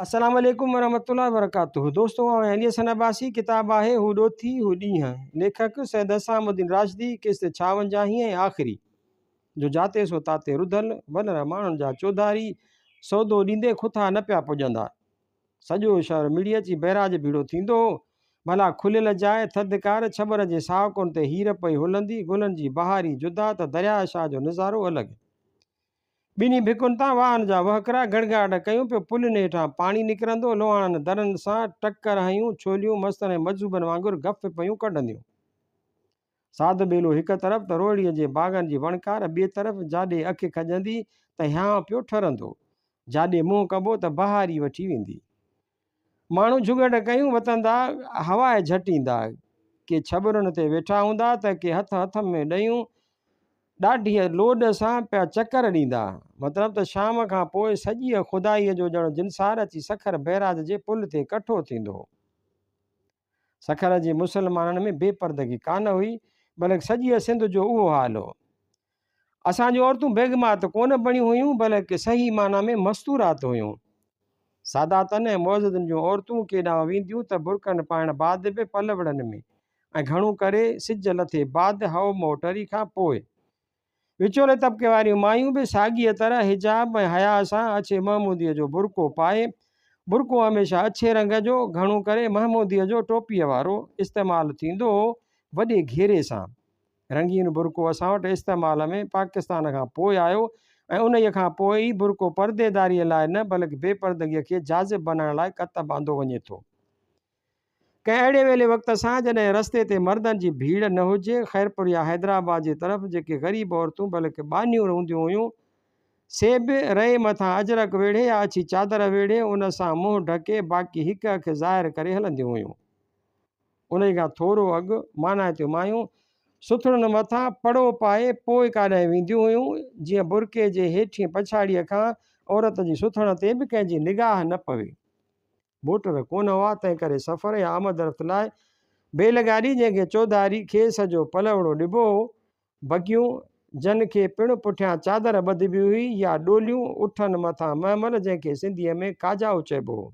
السلام عليڪم ورحمة الله وبرڪاته دوستو آئون علي حسن عباسي ڪتاب آهي هو ڏوٿي هو ڏينهن ليکڪ سيد حسام الدين راشدي قسط ڇاونجاهين ۽ آخري جو جاتي سو تاتي رڌل ولر ماڻهن جا چوڌاري سودو ڏيندي کٿا نه پيا پڄندا سڄو شهر مڙي اچي بئراج ڀيڙو ٿيندو هو ڀلا کليل جاء ٿڌڪار ڇٻر جي ساوڪن تي هير پئي هلندي گلن جي بهاري جدا ته درياهه شاهه جو نظارو الڳ ٻنهي ڀڪن تان واهن جا وهڪرا گڙگاٽ ڪيون پيو پلين هيٺان پاڻي نڪرندو، لوهاڻن درن سان ٽڪر هنيون، ڇوليون مستن ۽ مجذوبن وانگر گف پيون ڪڍنديون. ساڌ ٻيلو هڪ طرف ته روهڙيء جي باغن جي وڻڪار ٻئي طرف، جاڏي اک کڄندي ته هيانء پيو ٺرندو، جاڏي منهن ڪبو ته بهاري وٺي ويندي. ماڻهو جهڳڙ ڪيون وتندا، هواء جهٽيندا. ڪي ڇٻرن تي ويٺا هوندا ته ڪي هٿ هٿ ۾ ڏيون ڏاڍيء لوڏ سان پيا چڪر ڏيندا. مطلب ته شام کان پوء سڄيء خدائيء جو ڄڻ جنسار اچي سکر بئراج جي پل تي ڪٺو ٿيندو هو. سکر جي مسلمانن ۾ بي پردگي ڪانه هئي، بلڪ سڄيء سنڌ جو اهو حال هو. اسان جون عورتون بيگمات ڪونه بڻيون هيون، بلڪ صحيح معنيٰ ۾ مستورات هيون. ساداتن ۽ معززن جون عورتون ڪيڏانهن وينديون ته برقعن پائڻ بعد به پلوڙن ۾ ۽ گهڻو ڪري سج لٿي بعد هئو مئو ٽري کان پوء. وچولي طبقي واريون مايون به ساڳيء طرح حجاب ۽ حياء سان اڇي محموديء جو برقعو پائي، برقعو هميشه اڇي رنگ جو، گهڻو ڪري محموديء جو ٽوپيء وارو، استعمال ٿيندو هو، وڏي گهيري سان. رنگين برقعو اسان وٽ استعمال ۾ پاڪستان کان پوء آيو ۽ انهيء کان پوء ئي برقعو پرديداريء لاء نه بلڪ بي پردگيء کي جاذب بنائڻ لاء ڪتب آندو وڃي ٿو. ڪنهن اهڙي ويلي وقت سان جڏهن رستي تي مردن جي ڀيڙ نه هجي، خيرپور يا حيدرآباد جي طرف جيڪي غريب عورتون بلڪ ٻانهيون هونديون هيون، سي به رئي مٿان اجرڪ ويڙهي يا اڇي چادر ويڙهي ان سان منهن ڍڪي باقي هڪ اک ظاهر ڪري هلنديون هيون. انهيء کان ٿورو اڳ مانائتيون مايون سٿڻن مٿان پڙو پائي پوء ڪاڏانهن وينديون هيون، جيئن برقعي جي هيٺين پڇاڙيء کان عورت جي سٿڻ تي به ڪنهن جي نگاهه نه پوي. موٽر ڪونه هئا، تنهنڪري سفر يا آمد رفت لاء بيل گاڏي، جنهن کي چوڌاري کيس جو پلوڙو ڏبو هو، بگيون، جن کي پڻ پٺيان چادر ٻڌبي هئي يا ڏوليون، اٺن مٿان مهمل، جنهن کي سنڌيء ۾ ڪاجائو چئبو هو.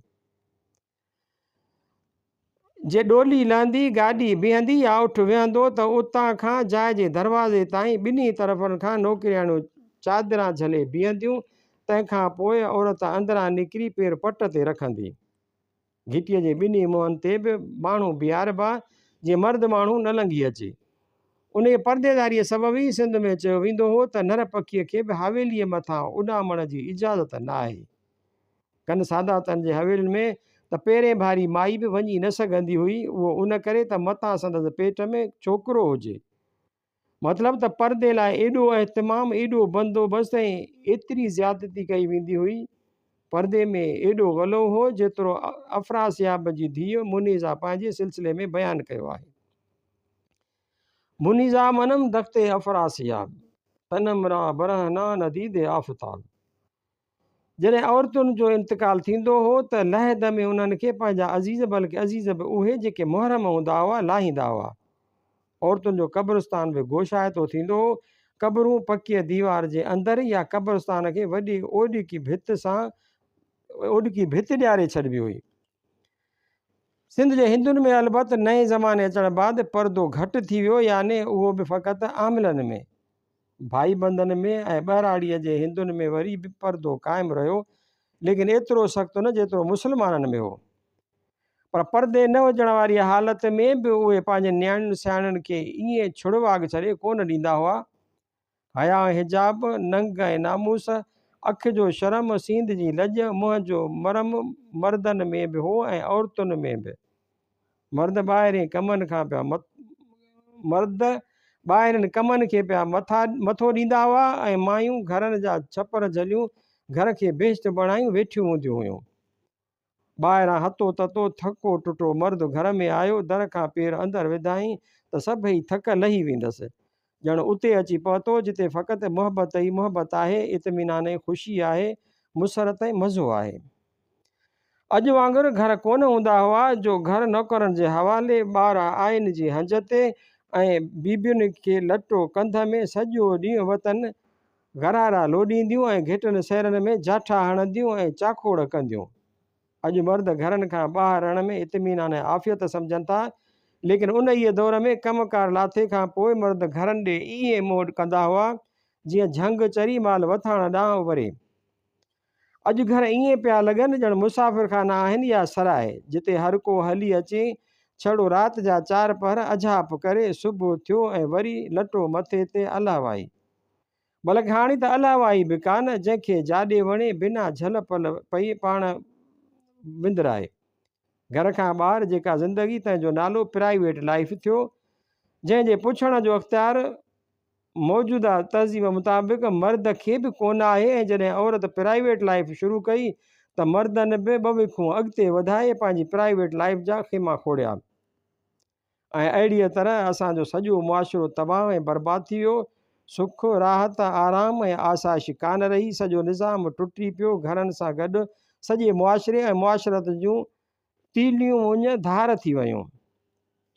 جي ڏولي لهندي، گاڏي بيهندي يا اٺ ويهندو ته اتان کان جاء جي دروازي تائين ٻنهي طرفن کان نوڪرياڻيون چادران جهلي بيهنديون، تنهن کان پوء عورت اندران نڪري پير پٽ تي رکندي. گهٽيء جي ٻنهي منهن تي به ماڻهو بيهاربا، جيئن مرد ماڻهو نه لنگهي اچي. انهيء پرديداريء سبب ئي سنڌ ۾ چيو ويندو هو ته نر پکيء کي به حويليء مٿان اڏامڻ جي اجازت ناهي. ڪن ساداتن جي حويلين ۾ ته پيرين ڀاري مائي به وڃي نه سگهندي هئي، اهو ان ڪري ته متان سندس پيٽ ۾ ڇوڪرو هجي. مطلب ته پردي لاء ايڏو اهتمام، ايڏو بندوبست ۽ ايتري زيادتي ڪئي ويندي هئي. پردي ۾ ايڏو غلو هو، جيترو افراسياب جي ڌيء منيزه پنهنجي سلسلي ۾ بيان ڪيو آهي. منيزه منم دخت افراسياب، تنم را برهنا نديد آفتاب. جڏهن عورتن جو انتقال ٿيندو هو ته لحد ۾ انهن کي پنهنجا عزيز بلڪ عزيز به اهي جيڪي محرم هوندا هئا لاهيندا هئا. عورتن جو قبرستان به گوشائتو ٿيندو هو. قبرون پڪيء ديوار جي اندر يا قبرستان کي وڏي اوڏڪي ڀت سان اوڏڪي ڀت ڏياري ڇڏبي هئي. سنڌ جي هندن ۾ البت نئين زماني اچڻ بعد پردو گهٽ ٿي ويو يعني اهو به فقط عاملن ۾. ڀائيبندن ۾ ۽ ٻهراڙيء جي هندن ۾ وري به پردو قائم رهيو، ليڪن ايترو سخت نه جيترو مسلمانن ۾ هو. پر پردي نه هجڻ واريء حالت ۾ به اهي پنهنجين نياڻين سياڻين کي ائين ڇڙواڳ ڇڏي ڪونه ڏيندا هئا. حياء ۽ حجاب، ننگ ۽ ناموس، اک جو شرم، سينڌ جي لڄ، منهن جو مرم مردن ۾ به هو ۽ عورتن ۾ به. مرد ٻاهرين ڪمن کان پيا مرد ٻاهرين ڪمن کي پيا مٿا مٿو ڏيندا هئا ۽ مايون گهرن جا ڇپر جهليون گهر کي بهشت بڻايون ويٺيون هونديون هيون. ٻاهران هتو تتو ٿڪو ٽٽو مرد گهر ۾ آيو در کان پير اندر وڌائين ته سڀئي ٿڪ لهي ويندس. ڄڻ اتي اچي پهتو جتي فقط محبت ئي محبت آهي، اطمينان ۽ خوشي آهي، مسرت ۽ مزو آهي. اڄ وانگر گهر ڪونه هوندا هئا جو گهر نوڪرن جي حوالي، ٻار آئين جي هنج تي ۽ بيبين کي لٽو ڪنڌ ۾ سڄو ڏينهن وتن غرارا لوڏينديون ۽ گهٽن سيرن ۾ جاٺا هڻنديون ۽ چاکوڙ ڪنديون. اڄ مرد گهرن کان ٻاهر رهڻ ۾ اطمينان ۽ عافيت سمجهن ٿا، ليڪن انهيء دور ۾ ڪم ڪار لاٿي کان پوء مرد گهرن ڏي ائين منهن ڪندا هئا، جيئن جهنگ چري مال وٿاڻ ڏانهن وري. اڄ گهر ائين پيا لڳن ڄڻ مسافرخانا آهن يا سراء، جتي هر ڪو هلي اچي، ڇڙو رات جا چار پهر اجهاپ ڪري، صبح ٿيو ۽ وري لٽو مٿي تي الله وائي. بلڪ هاڻي ته الله وائي به ڪانه، جنهن کي جاڏي وڻي بنا جهل پل پئي پاڻ وندرائي. گهر کان ٻاهر جيڪا زندگي تنهن جو نالو پرائيويٽ لائيف ٿيو، جنهن جي پڇڻ جو اختيار موجوده تهذيب مطابق مرد کي به ڪونه آهي ۽ جڏهن عورت پرائيويٽ لائيف شروع ڪئي ته مردن به ٻه وکون اڳتي وڌائي پنهنجي پرائيويٽ لائيف جا خيما کوڙيا. ۽ اهڙيء طرح اسان جو سڄو معاشرو تباهه ۽ برباد ٿي ويو. سک، راحت، آرام ۽ آسائش ڪانه رهي، سڄو نظام ٽٽي پيو، گهرن سان گڏ سڄي معاشري ۽ معاشرت جون تيليون وڃ ڌار ٿي ويون.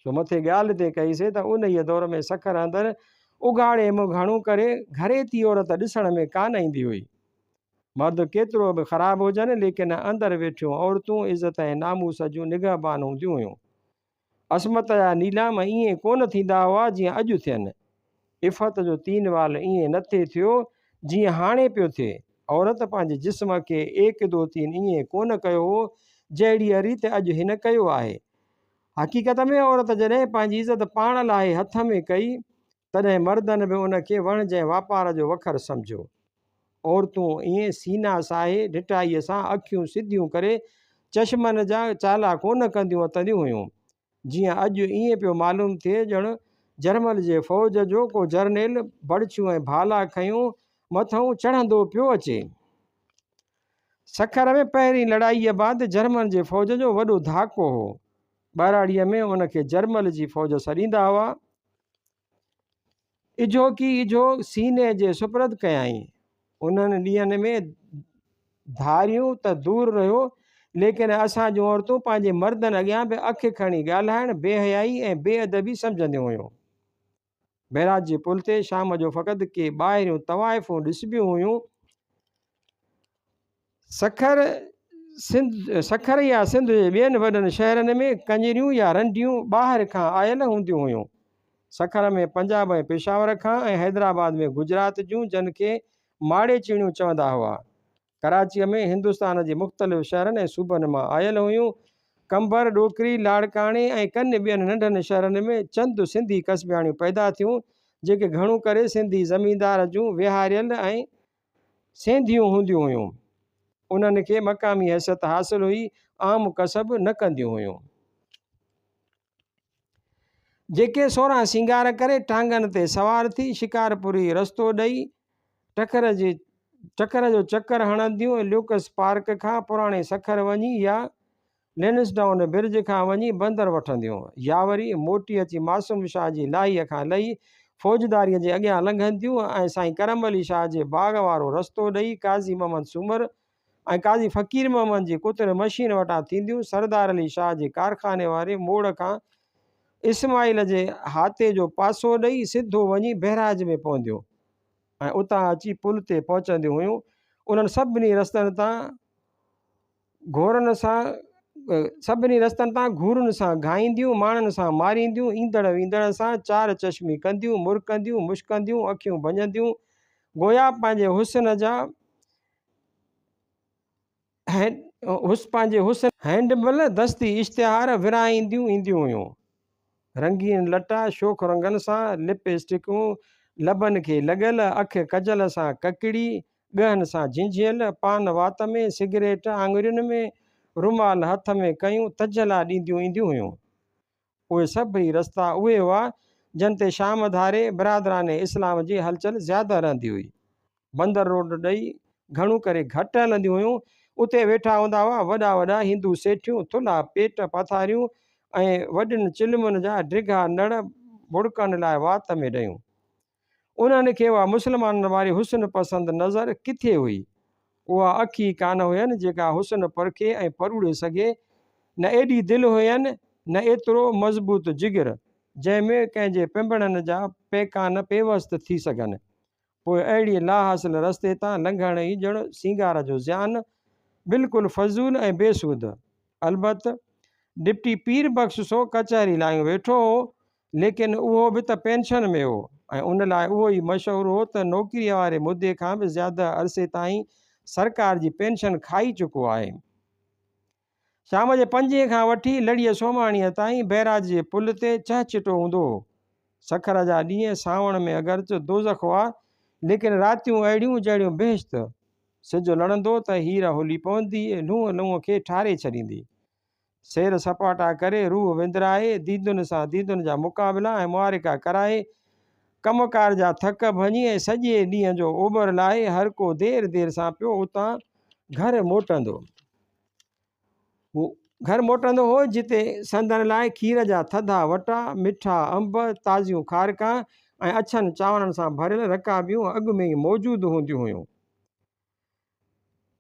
سو مٿي ڳالهه تي ڪئي سي ته انهيء دور ۾ سکر اندر اگهاڙي منهن گهڻو ڪري گهريتي عورت ڏسڻ ۾ ڪانه ايندي هئي. مرد ڪيترو به خراب هجن، ليڪن اندر ويٺيون عورتون عزت ۽ ناموس جون نگهبان هونديون هيون. عصمت جا نيلام ائين ڪونه ٿيندا هئا جيئن اڄ ٿين. عفت جو تين وال ائين نه ٿي ٿيو جيئن هاڻي پيو ٿئي. عورت پنهنجي جسم کي ايڪ دو تين ائين ڪونه ڪيو هو جهڙيء ريت اڄ هن ڪيو آهي. حقيقت ۾ عورت جڏهن پنهنجي عزت پاڻ لاهي هٿ ۾ ڪئي تڏهن مردن به ان کي وڻج ۽ واپار جو وکر سمجهيو. عورتون ائين سينا ساهي ڍٽائيء سان اکيون سڌيون ڪري چشمن جا چالا ڪونه ڪنديون وتنديون هيون، جيئن اڄ ائين پيو معلوم ٿئي ڄڻ جرمل جي فوج جو ڪو جرنيل بڙڇيون ۽ ڀالا کنيون مٿئون چڙهندو پيو اچي. سکر ۾ پهرين لڙائيء بعد جرمن جي فوج جو وڏو ڌاڪو هو. ٻهراڙيء ۾ ان کي جرمل جي فوج سڏيندا هئا. اجهو ڪي اجهو سيني جي سپرد ڪيائين. انهن ڏينهن ۾ ڌاريون ته دور رهيو، ليڪن اسان جون عورتون پنهنجي مردن اڳيان به اک کڻي ڳالهائڻ بي حيائي ۽ بي ادبي سمجهنديون هيون. بئراج جي پل تي شام جو فقط ڪي ٻاهريون طوائفون ڏسبيون هيون. سکر، سنڌ، سکر يا سنڌ جي ٻين وڏن شهرن ۾ ڪڃريون يا رنڊيون ٻاهر کان آيل هونديون هيون. سکر ۾ پنجاب ۽ پشاور کان ۽ حيدرآباد ۾ گجرات جون جن کي ماڙيچيڻيون چوندا هئا. ڪراچيء ۾ هندستان جي مختلف شهرن ۽ صوبن مان آيل هيون. قمبر، ڏوڪري، لاڙڪاڻي ۽ ڪن ٻين ننڍن شهرن ۾ چند سنڌي ڪسبياڻيون پيدا ٿيون، جيڪي گهڻو ڪري سنڌي زميندار جون ويهاريل ۽. سينڌيون هونديون هيون. انهن کي مقامي حيثيت حاصل هئي، عام ڪسب نه ڪنديون هيون. جيڪي سورهن سينگار ڪري ٽانگن تي سوار ٿي شڪارپوري رستو ڏئي ٽڪر جي ٽڪر جو چڪر هڻنديون ۽ ليوڪس پارڪ کان پراڻي سکر وڃي يا لينسڊائون برج کان وڃي بندر وٺنديون يا وري موٽي اچي معصوم شاهه جي لاهيء کان لهي فوجداريء جي اڳيان لنگهنديون ۽ سائين ڪرم علي شاهه جي باغ وارو رستو ڏئي قاضي محمد سومر ۽ قاضي فقير محمد جي ڪتر مشين وٽان ٿينديون سردار علي شاهه جي ڪارخاني واري موڙ کان اسماعيل جي حاطي جو پاسو ڏئي سڌو وڃي بئراج ۾ پونديون ۽ اتان اچي پل تي پهچنديون هيون. انهن سڀني رستن تان گهورن سان سڀني رستن تان گهورن سان گهائينديون، ماڻهن سان مارينديون، ايندڙ ويندڙ سان چار چشمي ڪنديون، مرڪنديون، مشڪنديون، اکيون ڀڃنديون، گويا پنهنجي حسن جا پنهنجي حسن. هينڊبل دستي اشتهار ورهائينديون اينديون هيون. رنگين لٽا، شوخ رنگن سان لپ اسٽڪون، لبن کي لڳل، اک ڪجل سان ڪڪڙي، ڳهن سان جهنجهيل، پان وات ۾، سگريٽ آڱرين ۾، رومال هٿ ۾ کنيون تجلا ڏينديون اينديون هيون. اهي سڀئي رستا اهي هئا، جن تي شام ڌاري برادران اسلام جي هلچل زياده رهندي هئي. بندر روڊ ڏئي گهڻو ڪري گهٽ هلنديون هيون. اتي ويٺا هوندا هئا وڏا وڏا هندو سيٺيون، ٿلها پيٽ پٿاريون ۽ وڏين چلمن جا ڊگها نڙ ڀڙڪڻ لاء وات ۾ ڏيون. انهن کي اها مسلمانن واري حسن پسند نظر ڪٿي هئي؟ اها اک ئي ڪانه هين جيڪا حسن پرکي ۽ پروڙي سگهي، نه ايڏي دل هين، نه ايترو مضبوط جگر، جنهن ۾ ڪنهن جي پنبڻن جا پيڪان پيوست ٿي سگهن. پوء اهڙي لاحاصل رستي تان لنگهڻ ئي ڄڻ سينگار جو زيان بلڪل فضول ۽ بي سود. البت ڊپٽي پير بخش سو ڪچهري لايون ويٺو هو، ليڪن اهو به ته پينشن ۾ هو ۽ ان لاء اهو ئي مشهور هو ته نوڪريء واري مدي کان به زياده عرصي تائين سرڪار جي پينشن کائي چڪو آهي. شام جي پنجين کان وٺي لڙيء سومهاڻيء تائين بئراج جي پل تي چهچٽو هوندو هو. سکر جا ڏينهن سانوڻ ۾ اگرچ دوزخ هئا، ليڪن راتيون اهڙيون جهڙيون بهشت. سج لڙندو ته هير هلي پوندي، لونء لونء کي ٺاري ڇڏيندي. سير سپاٽا ڪري، روح وندرائي، ديدن سان ديدن جا مقابلا ۽ معارڪا ڪرائي، ڪم ڪار جا ٿڪ ڀڃي ۽ سڄي ڏينهن جو اوٻر لاهي هر ڪو دير دير سان پيو اتان گهر موٽندو. هو گهر موٽندو هو، جتي سندن لاء کير جا ٿڌا وٽا، مٺا انب، تازيون کارڪان ۽ اڇن چانورن سان ڀريل رڪابيون اڳ ۾ ئي موجود هونديون هيون.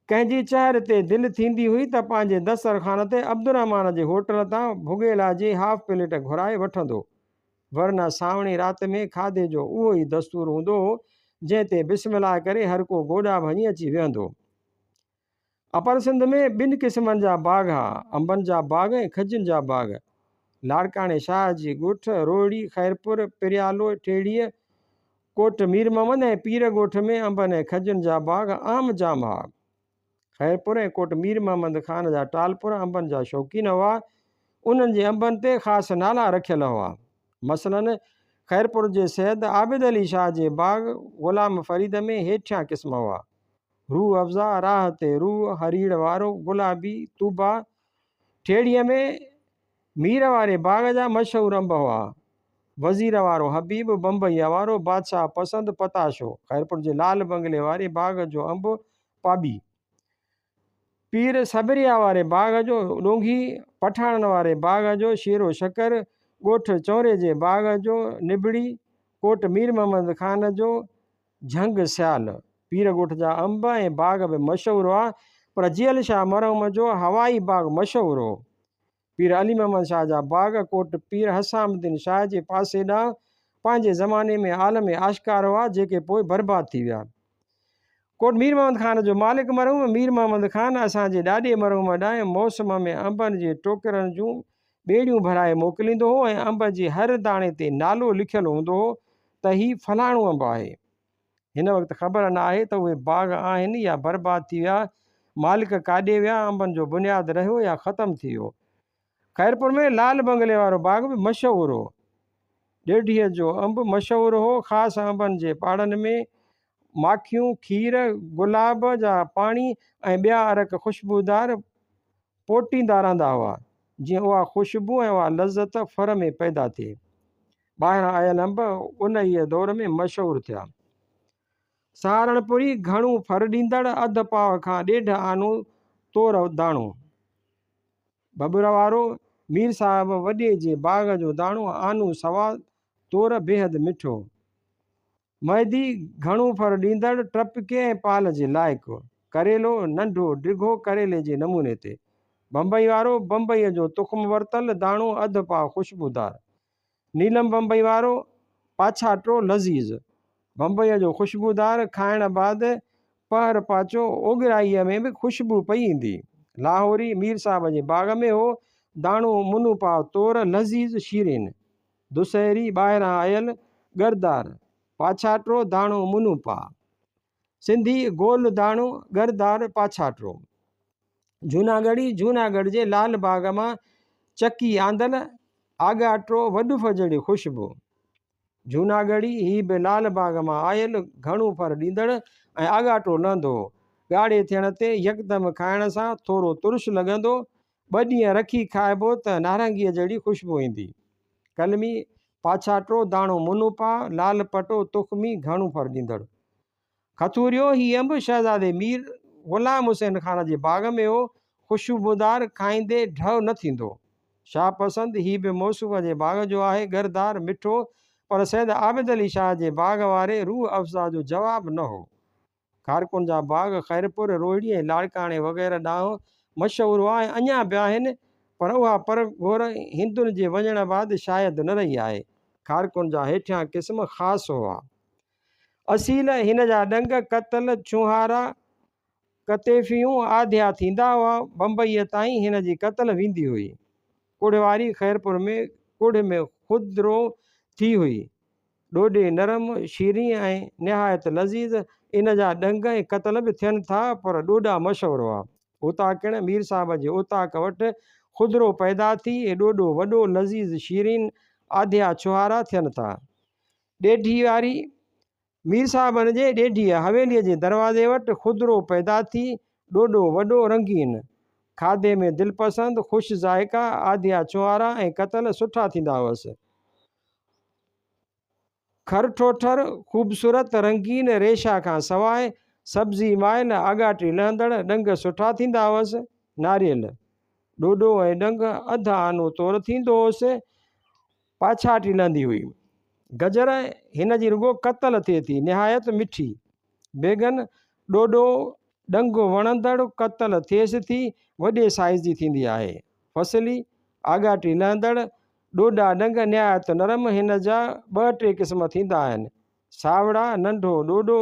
ڪنهن جي چهر تي دل ٿيندي هئي ته پنهنجي دسترخوان تي عبدالرحمان جي هوٽل تان ڀڳيلا جي هاف پليٽ گهرائي وٺندو. ورنه سانوڻي رات ۾ کاڌي جو اهو ئي دستور هوندو هو، جنهن تي بسم الله ڪري هر ڪو گوڏا ڀڃي اچي ويهندو. اپر سنڌ ۾ ٻن قسمن جا باغ ها، انبن جا باغ ۽ کجين جا باغ. لاڙڪاڻي شاهه جي ڳوٺ، روهڙي، خيرپور، پريالو، ٺيڙهيء، ڪوٽ مير محمد ۽ پير ڳوٺ ۾ انبن ۽ کجين جا باغ عام جام ها. خيرپور ۽ ڪوٽ مير محمد خان جا ٽالپر انبن جا شوقين هئا. انهن جي انبن تي خاص نالا رکيل هئا. مثلاً خيرپور جي سيد عابد علي شاهه جي باغ غلام فريد ۾ هيٺيان قسم هئا. روح افزا، راهه تي روح، هريڙ وارو، گلابي، طوبا، ٺيڙهيء ۾ مير واري باغ جا مشهور انب هئا. وزير وارو حبيب، بمبئيء وارو بادشاهه پسند پتاشو، خيرپور جي لال بنگلي واري باغ جو انب پاٻي، پير صبريا واري باغ جو ڏونگهي، پٺاڻن واري باغ جو شيرو شڪر، ڳوٺ چونري جي باغ جو نبڙي، ڪوٽ مير محمد خان جو جهنگ سيال، پير ڳوٺ جا انب ۽ باغ به مشهور هئا، پر جيئل شاهه مرحوم جو هوائي باغ مشهور هو. پير علي محمد شاهه جا باغ ڪوٽ پير حسام الدين شاهه جي پاسي ڏانهن پنهنجي زماني ۾ عالم آشڪار هئا، جيڪي پوء برباد ٿي ويا. ڪوٽ مير محمد خان جو مالڪ مرحوم مير محمد خان اسان جي ڏاڏي مرحوم ڏانهن موسم ۾ انبن جي ٽوڪرن جون ٻيڙيون ڀرائي موڪليندو هو ۽ انب جي هر داڻي تي نالو لکيل هوندو هو ته هي فلاڻو انب آهي. هن وقت خبر نه آهي ته اهي باغ آهن يا برباد ٿي ويا، مالڪ ڪاڏي ويا، انبن جو بنياد رهيو يا ختم ٿي ويو. خيرپور ۾ لال بنگلي وارو باغ به مشهور هو. ڏيڍيء جو انب مشهور هو، خاص انبن جي پاڙن ۾ ماکيون، کير، گلاب جا پاڻي ۽ ٻيا عرق خوشبودار پوٽيندا رهندا هئا، جيئن اها خوشبو ۽ اها لذت ڦر ۾ پيدا ٿئي. ٻاهران آيل انب انهيء دور ۾ مشهور ٿيا. سهارڻپوري گهڻو ڦر ڏيندڙ، اڌ پاء کان ڏيڍ آنو تور داڻو. ٻٻر وارو، مير صاحب وڏي جي باغ جو داڻو آنو سوا تور بيحد مٺو. مهدي، گهڻو ڦر ڏيندڙ، ٽپڪي ۽ پال جي لائق. ڪريلو، ننڍو، ڊگهو ڪريلي جي نموني تي. بمبئي وارو، بمبئيء جو تخم ورتل، داڻو اڌ پاء خوشبودار. نيلم بمبئي وارو، پاڇاٽو، لذيذ. بمبئيء جو خوشبودار، کائڻ بعد پهر پاچو اوڳرائيء ۾ به خوشبو پئي ايندي. لاهوري، مير صاحب جي باغ ۾ هو، داڻو منو پاء تور، لذيذ، شيرين. دسهري ٻاهران آيل ڳردار، پاڇاٽرو داڻو منهن پاء. سنڌي گول داڻو ڳردار پاڇاٽرو. جهوناڳڙهي، جهوناڳڙهه جي لال باغ مان چڪي آندل آڳاٽو وڏف جهڙي خوشبو. جهوناڳڙهي، هي به لال باغ مان آيل گهڻو ڦر ڏيندڙ ۽ آڳاٽو لهندو هو. ڳاڙهي ٿيڻ تي يڪدم کائڻ سان ٿورو ترش لڳندو، ٻه ڏينهن رکي کائبو ته نارنگيء جهڙي خوشبو ايندي. قلمي، پاڇاٽو، داڻو منو پاء، لال پٽو، تخمي، گهڻو ڦر ڏيندڙ. کٿوريو، هي انب شهزادي مير غلام حسين خان جي باغ ۾ هو، خوشبودار، کائيندي ڍؤ نه ٿيندو. شاهه پسند، هي به موصوف جي باغ جو آهي، ڳردار، مٺو، پر سيد عابد علي شاهه جي باغ واري روح افزا جو جواب نه هو. کارڪن جا باغ خيرپور، روهڙي ۽ لاڙڪاڻي وغيره ڏانهن مشهور هئا ۽ اڃا به آهن، پر اها پرگهور هندن جي وڃڻ بعد شايد نه رهي آهي. کارڪن جا هيٺيان قسم خاص هئا. اصيل، هن جا ڏنگ، قتل، ڇونهارا، ڪتيفيون آڌيا ٿيندا هئا. بمبئيء تائين هن جي قتل ويندي هئي. ڪڙهه واري خيرپور ۾ ڪڙهه ۾ خودرو ٿي هئي. ڏوڏي نرم، شيرين ۽ نهايت لذيذ، ان جا ڏنگ ۽ قتل به ٿين ٿا پر ڏوڏا مشهور هئا. اوطاقڻ، مير صاحب جي اوطاق وٽ خودرو پيدا ٿي، ڏوڏو وڏو، لذيذ، شيرين، آڌيا ڇهارا ٿين ٿا. ڏيڍي واري، مير صاحبن جي ڏيڍيء حويليء جي دروازي وٽ خودرو پيدا ٿي، ڏوڏو وڏو، رنگين. کاڌي ۾ دلپسند، خوش ذائقه، آڌيا ڇهارا ۽ قتل سٺا ٿيندا هئس. کرٺوٺر، خوبصورت، رنگين ريشا کان سواء سبزي مائل، آڳاٽي لهندڙ ڏنگ سٺا ٿيندا هئس. ناريل، ڏوڏو ۽ ڏنگ اڌ آنو طور ٿيندو هوس. پاڇاٽي لهندي هئي. گجر هن جي رڳو ڪتل ٿئي ٿي، نهايت مٺي. بيگن ڏوڏو ڏنگ وڻندڙ ڪتل ٿئيس ٿي، وڏي سائيز جي ٿيندي آهي. فصلي، آڳاٽي لهندڙ ڏوڏا ڏنگ نهايت نرم، هن جا ٻه ٽي قسم ٿيندا آهن. ساوڙا، ننڍو ڏوڏو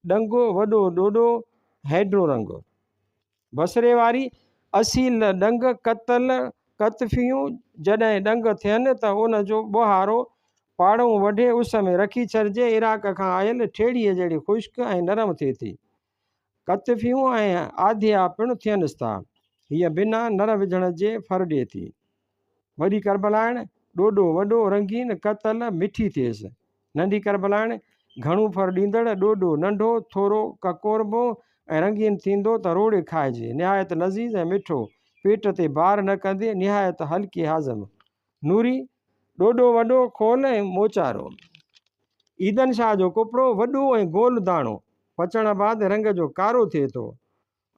ڏنگ، وڏو ڏوڏو، هيڊو رنگ. بصري واري اصيل ڏنگ ڪتل ڪتفيون جڏهن ڏنگ ٿين ته ان جو ٻهارو پاڙئون وڍي اس ۾ رکي ڇڏجي. عراق کان آيل ٺيڙهيء جهڙي خشڪ ۽ نرم ٿئي ٿي. ڪتفيون ۽ آڌيا پڻ ٿينس ٿا. هيء بنا نر وجهڻ جي ڦر ڏئي ٿي. وڏي ڪربلائڻ، ڏوڏو وڏو، رنگين، ڪتل، مٺي ٿئيس. ننڍي ڪربلائڻ، گهڻو ڦر ڏيندڙ، ڏوڏو ننڍو، ٿورو ڪڪوربو ۽ رنگين ٿيندو ته روڙي کائجي. نهايت لذيذ ۽ مٺو، پيٽ تي بار نه ڪندي، نهايت هلڪي هاضم. نوري، ڏوڏو وڏو، کول ۽ موچارو. عيدن شاهه جو ڪپڙو، وڏو ۽ گول داڻو، پچڻ بعد رنگ جو ڪارو ٿئي ٿو.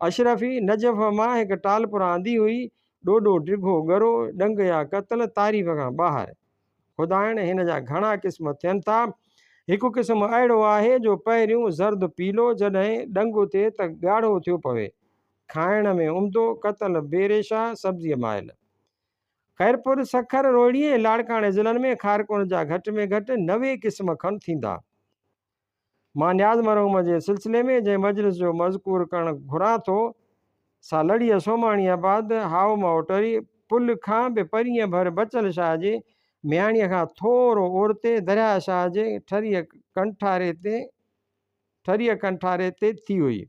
اشرفي نجف مان هڪ ٽالپر آندي هئي، ڏوڏو ڊگهو ڳرو، ڏنگ يا قتل تعريف کان ٻاهر. خدائڻ هن جا گهڻا قسم ٿين ٿا. هڪ قسم اهڙو آهي جو پهريون زرد پيلو جڏهن ڏنگ ٿئي ته ڳاڙهو ٿيو پوي. کائڻ ۾ عمدو، قتل بي ريشا، سبزيء مائل. خيرپور، سکر، روهڙي ۽ لاڙڪاڻي ضلعن ۾ کارڪن جا گهٽ ۾ گهٽ 90 قسم کن ٿيندا. مان نياز مرحوم جي سلسلي ۾ جنهن مجلس جو مذڪور ڪرڻ گهران ٿو، سا لڙيء سومهاڻيء بعد هائو مائو ٽري پل کان به پرينء ڀر بچل شاهه جي مياڻيء کان ٿورو اورتي درياهه شاهه جي ٺريء ڪنٺاري تي ٺريء ڪنٺاري تي ٿي هئي.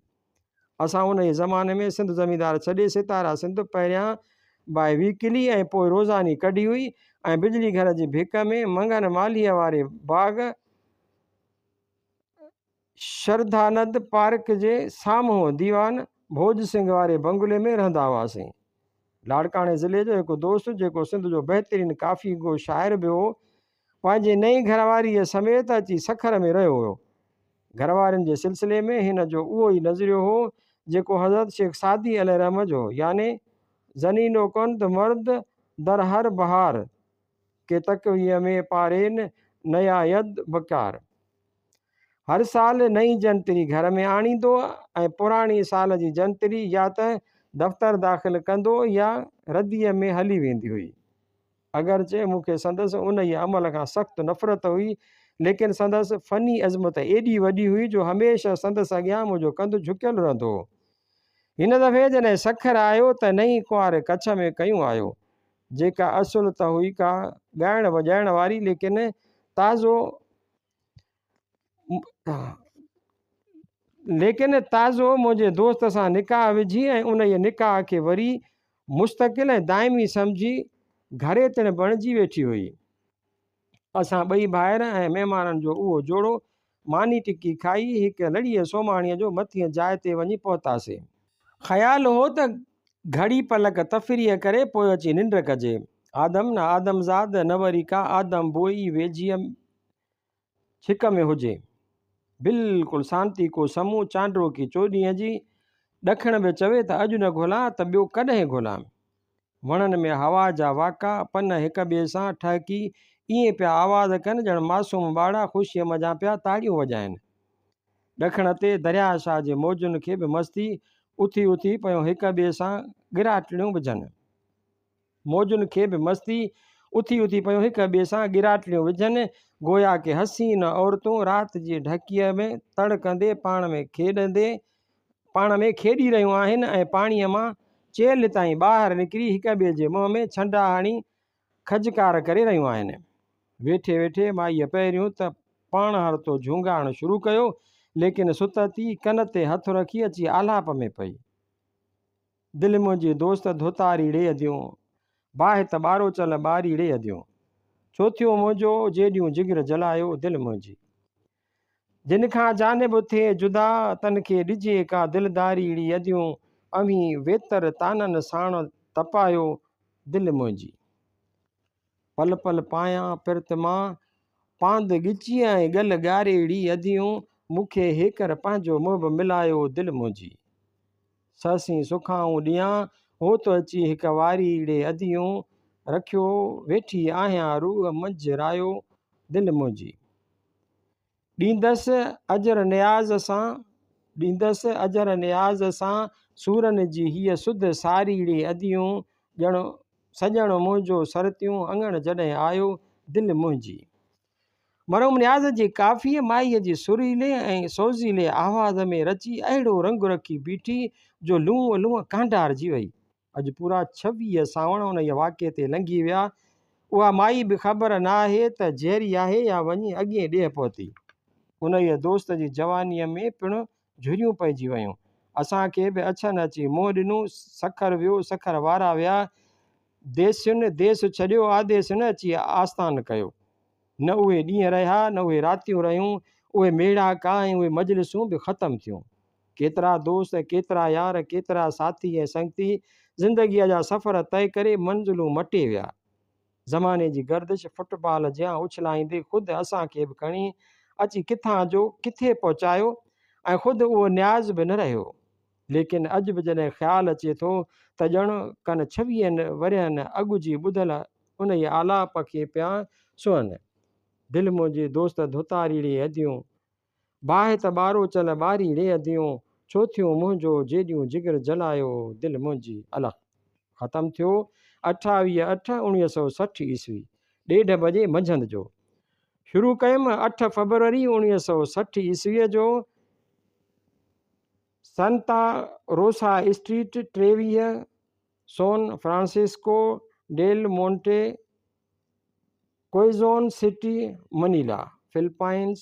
اسان انهيء زماني ۾ سنڌ زميندار ڇڏي ستارا سنڌ پهريان باء ويڪلي ۽ پوء روزاني ڪڍي هئي ۽ بجلي گهر جي ڀڪ ۾ منگهن مالهيء واري باغ شرڌانند پارڪ جي سامهون ديوان ڀوڄ سنگهه واري بنگلي ۾ رهندا هئاسين. لاڙڪاڻي ضلعي جو هڪ دوست جيڪو سنڌ جو بهترين ڪافي گو شاعر به هو، پنهنجي نئين گهرواريء سميت اچي سکر ۾ رهيو هيو. گهروارين جي سلسلي ۾ هن جو اهو ئي نظريو هو جيڪو حضرت شيخ سعدي عليه الرحمة جو هو يعني زنينو ڪند مرد در هر بهار. ڪي تقويء ۾ پارين نيايد بڪار. هر سال نئين جنتري گهر ۾ آڻيندو ۽ پراڻي سال جي جنتري يا ته دفتر داخل ڪندو يا رديء ۾ هلي ويندي هئي. اگرچه مون کي سندس انهيء عمل کان سخت نفرت هئي، ليڪن سندس فني عظمت ايڏي وڏي هئي جو هميشه سندس اڳيان منهنجو ڪنڌ جهڪيل رهندو هو. هن دفعي جڏهن سکر آيو ته نئين ڪنوار ڪڇ ۾ ڪيون آيو. جيڪا اصل ته هئي ڪا ڳائڻ وڄائڻ واري ليڪن تازو ليڪن تازو منهنجي دوست سان نڪاح وجهي ۽ انهيء نڪاح کي وري مستقل ۽ دائمي سمجهي گهريتڻ بڻجي ويٺي هئي. اسان ٻئي ڀائر ۽ مهمانن جو اهو جوڙو ماني ٽڪي کائي هڪ لڙيء سومهاڻيء جو مٿينء جاء تي وڃي پهتاسين. خيال هو ته گهڙي پلڪ تفريح ڪري پوء اچي ننڊ ڪجي. آدم نه آدمزاد نه وري ڪا آدم بوء ئي ويجهيء ڇڪ ۾ هجي. بلڪل سانتي ڪو سمون چانڊوڪي چوڏهينء جي ڏکڻ به چوي ته اڄ نه گهلان ته ٻيو ڪڏهن گهلان. وڻن ۾ هوا جا واڪا، پن هڪ ٻئي سان ٺهڪي ائين پيا آواز ڪن ڄڻ معصوم ٻارڙا خوشيء منجهان پيا تاڙيون وڄائين. ڏکڻ تي درياهه شاهه جي موجن کي به مستي اٿي اٿي پيون هڪ ٻئي سان ڳراٽڙيون وجهن. موجن کي به مستي اٿي اٿي پيون هڪ ٻئي سان ڳراٽڙيون وجهن، گويا ڪي حسين عورتون رات جي ڍڪيء ۾ تڙ ڪندي پاڻ ۾ کيڏندي پاڻ ۾ کيڏي رهيون آهن ۽ پاڻيء مان چيلهه تائين ٻاهر نڪري هڪ ٻئي جي منهن ۾ ڇنڊا هڻي کجڪار ڪري رهيون آهن. ويٺي ويٺي مائيء پهريون ته پاڻ هرتو جهونگارڻ شروع ڪيو، ليڪن ستت ئي ڪن تي هٿ رکي اچي آلاپ ۾ پئي. دل منهنجي دوست ڌوتاري ڙي اديون، باهه ته ٻاروچل ٻاري ڙي اديون. ڇو ٿيو منهنجو جيڏيون جگر جلايو دل منهنجي. جن کان جانب ٿئي جدا، تن کي ڏجي ڪا دلداري ڙي اديون. اوهين ويتر طعنن ساڻ تپايو دل منهنجي. پل پل پايان پرت مان، پاند ڳچيء ۽ ڳل ڳاري ڙي اديون. مون کي هيڪر پنهنجو محب ملايو دل منهنجي. سهسين سکائون ڏيان، هوت اچي هڪ واري ڙي اديون. رکيو ويٺي آهيان روح منجهه رايو دل منهنجي. ڏيندس اجر نياز سان، ڏيندس اجر نياز سان، سورن جي هيء سڌ ساري ڙي اديون. ڄڻ سڄڻ منهنجو سرتيون اڱڻ جڏهن آيو دل منهنجي. مرحوم نياز جي ڪافيء مائيء جي سريلي ۽ سوزيلي آواز ۾ رچي اهڙو رنگ رکي بيٺي جو لونء لونء ڪانڊارجي وئي. اڄ پورا 26 سانوڻ انهيء واقعي تي لنگهي ويا. اها مائي به خبر نه آهي ته جيئري آهي يا وڃي اڳئين ڏيهه پهتي. انهيء دوست جي جوانيء ۾ پڻ جهريون پئجي ويون. اسان کي به اڇن اچي منهن ڏنو. سکر ويو، سکر وارا ويا. ديسين ديس ڇڏيو، آديسين اچي آستان ڪيو. نه اهي ڏينهن رهيا، نه اهي راتيون رهيون، اهي ميڙاڪا ۽ اهي مجلسون به ختم ٿيون. ڪيترا دوست، ڪيترا يار، ڪيترا ساٿي ۽ سنگتي زندگيء جا سفر طئي ڪري منزلون مٽي ويا. زماني جي گردش فٽ بال جيان اڇلائيندي خود اسان کي به کڻي اچي ڪٿان جو ڪٿي پهچايو ۽ خود اهو نياز به نه رهيو. ليڪن اڄ به جڏهن خيال اچي ٿو ته ڄڻ ڪن ڇويهن ورهين اڳ جي ٻڌل انهيء آلاپ کي پيا سونهن. دل منهنجي دوست ڌوتاري ڙي اديون، باهه ته ٻاروچل ٻاري ڙي اديون، ڇو ٿيون منهنجو جيڏيون جگر جلايو دل منهنجي. الخ. ختم ٿيو 28 اٺ 1960 عيسوي ڏيڍ بجي منجهند جو. شروع ڪيم اٺ فبروري 1960 عيسويء جو سانتا روسا اسٽريٽ 23، سون Francisco del Monte, Quezon City, Manila, Philippines.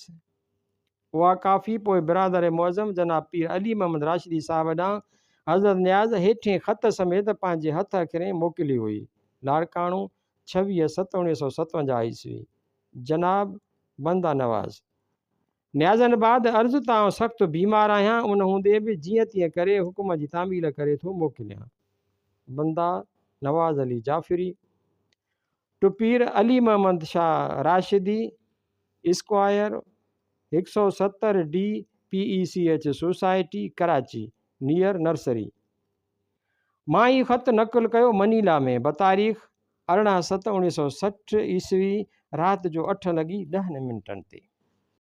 اها ڪافي پوء برادر معظم جناب پير علي محمد راشدي صاحب ڏانهن حضرت نياز هيٺين خط سميت پنهنجي هٿ اکرين موڪلي هئي، لاڙڪاڻو، 26 ست 1957 عيسوي. جناب بنده نواز. نيازن بعد عرض ته آئون سخت بيمار آهيان، ان هوندي به جيئن تيئن ڪري حڪم جي تعميل ڪري ٿو موڪليان. Banda Nawaz Ali Jafri, to Pir Ali Muhammad Shah Rashdi, square, 170 D P E C H society, Karachi, near nursery. مان هي خط نقل ڪيو منيلا ۾ بتاريخ 18 ست 1960 عيسوي رات جو اٺ لڳي ڏهن منٽن تي.